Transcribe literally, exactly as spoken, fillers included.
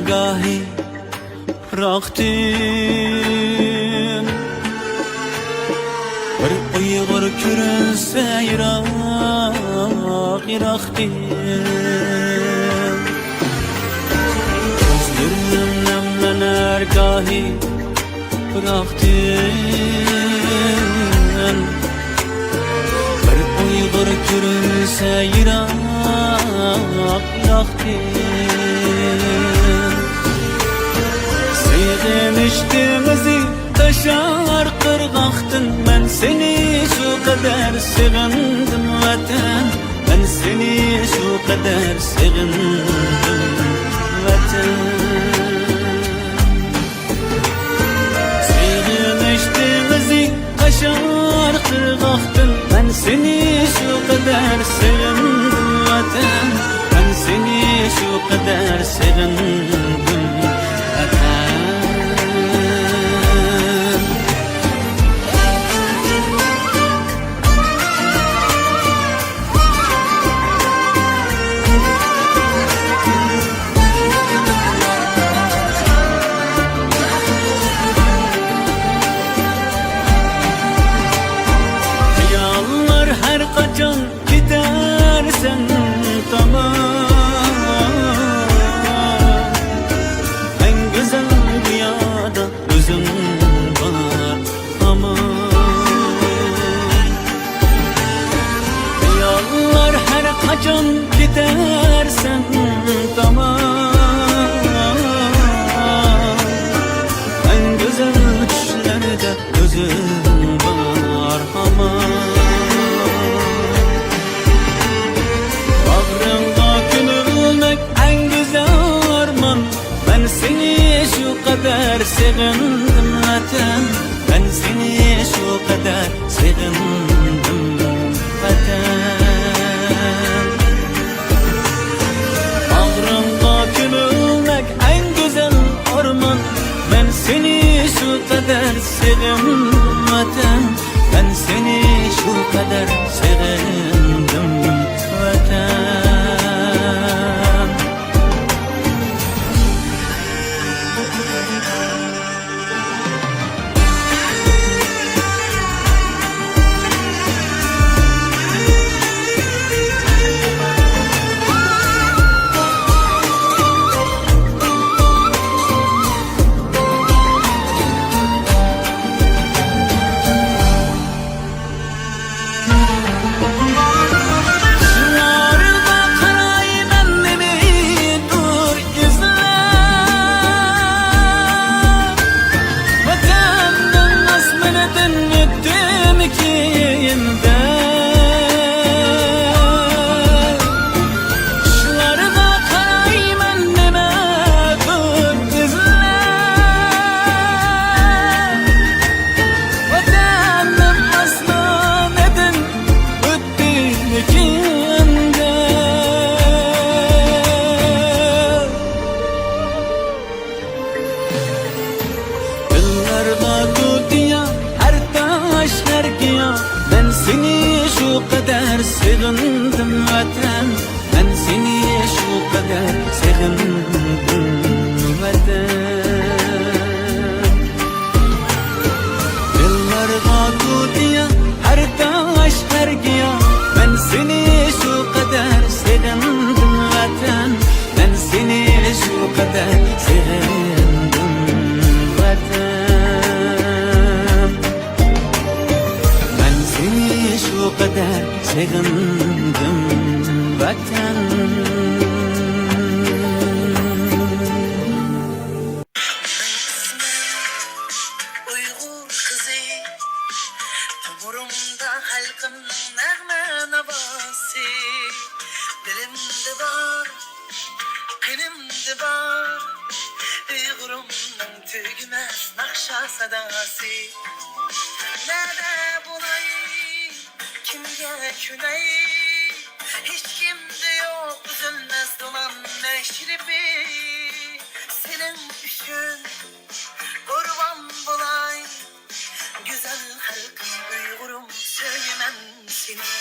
گاھى پىراقتىن بىر ئۇيغۇر كۆرۈنسە يىراق، يىراقتىن. كۆزلىرىم نەملىنەر گاھى پىراقتىن. بىر ئۇيغۇر كۆرۈنسە يىراق، يىراقتىن. سېغىنىش دېڭىزى تاشار قىرغاقتىن، مەن سېنى شۇ قەدەر سېغىندىم، ۋەتەن. مەن سېنى شۇ قەدەر سېغىندىم، ۋەتەن. سېغىنىش دېڭىزى تاشار قىرغاقتىن، مەن سېنى شۇ قەدەر سېغىندىم، ۋەتەن. مەن سېنى شۇ قەدەر سېغىندىم، ۋەتەن. خىياللار ھەر قاچان كېتەرسەن تامان، ئەڭ گۈزەل دۇنيادا ئۆزۈڭ بار ھامان. خىياللار ھەر قاچان كېتەرسەن تامان، ئەڭ گۈزەل چۈشلەردە ئۆزۈڭ بار ھامان. باغرىڭغا كۆمۈلمەك ئەڭ گۈزەل ئارمان، مەن سېنى شۇ قەدەر سېغىندىم، ۋەتەن. مەن سېنى شۇ قەدەر سېغىندىم، ۋەتەن. باغرىڭغا كۆمۈلمەك ئەڭ گۈزەل ئارمان، مەن سېنى شۇ قەدەر سېغىندىم، ۋەتەن. مەن سېنى شۇ قەدەر سېغىندىم، ۋەتەن. شۇڭلارغا قارايمەن نېمىدۇر ئىزلەپ، ۋەتەننىڭ ئاسمىنىدىن ئۆتتۈم كېيىندە. شۇلارغا قارايمەن نېمىدۇر ئىزلەپ، ۋەتەننىڭ ئاسمىنىدىن ئۆتتۈم كېيىندە. دىللارغا تۇتىيا ھەر تاش، ھەر گىياھ، مەن سېنى شۇ قەدەر سېغىندىم، ۋەتەن. مەن سېنى شۇ قەدەر سېغىندىم، ۋەتەن. دىللارغا تۇتىيا ھەر تاش، ھەر گىياھ، مەن سېنى شۇ قەدەر سېغىندىم، ۋەتەن. مەن سېنى شۇ قەدەر سېغىندىم، ۋەتەن. مەن سېنى شۇ قەدەر سېغىندىم، ۋەتەن. ئۇيغۇر قىزى، تومۇرۇمدا خەلقىمنىڭ نەغمە ناۋاسى. دىلىمدا بار، قېنىمدا بار، ئۇيغۇرۇمنىڭ تۈگىمەس ناخشا ساداسى. نەدە بولاي، كىمگە كۆنەي، ھېچكىمدە يوق ئۈزۈلمەس دولام مەشرىپى. سېنىڭ ئۈچۈن قۇربان بولاي، گۈزەل خەلقىم ئۇيغۇرۇم، سۆيىمەن سېنى.